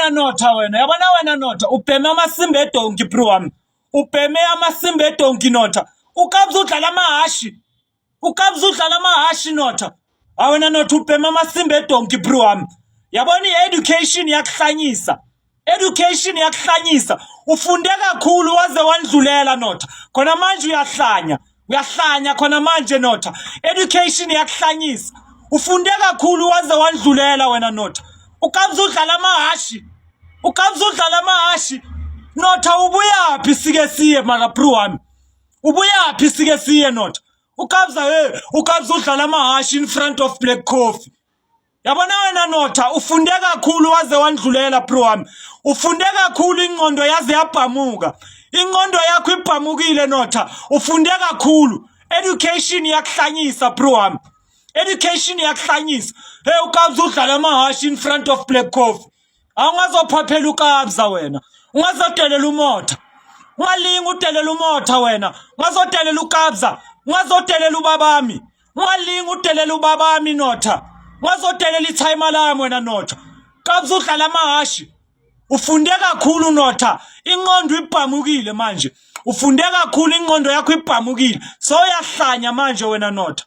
wena Notha wena, yabona wena Notha, ubheme amasimba edonki bro wami. Ubheme amasimba edonki Notha. Ukabza udlala amahashi. Ukabza udlala amahashi Notha. Awena Notha ubheme amasimba edonki bro wami. Yabona i-education yakuhlanyisa. Education yakuhlanyisa. Ufunde kakhulu waze wandlulela Notha. Khona manje uyahlanya. Uyahlanya khona manje Notha. Education yakuhlanyisa. Ufunde kakhulu waze wandlulela wena Notha. Ukabza udlala amahashi. Ukabza udlala amahashi. Notha ubuyaphi sike siye maka bro wami. Ubuyaphi sike siye Notha. Ukabza hey, ukabza udlala amahashi in front of Black Coffee. Yabona wena Notha ufunde kakhulu waze wandlulela bro wami. Ufunde kakhulu ingqondo yaze yabhamuka. Ingqondo yakho ibhamukile Notha. Ufunde kakhulu. Education iyakuhlanyisa bro wami. Education iyakuhlanyisa. Hey uKabza udlala amahashi in front of Black Coffee. Awungazophaphela uKabza wena. Ungazodelela uMotha. Ungalinga udelela uMotha wena. Ungazodelela uKabza. Ungazodelela ubabami. Ungalinga udelela ubabami Notha. Ungazodelela ithayima lami wena Notha. Kabza udlala amahashi. Ufunde kakhulu Notha. Ingqondo ibhamukile manje. Ufunde kakhulu ingqondo yakho ibhamukile. Soyahlanya manje wena Notha.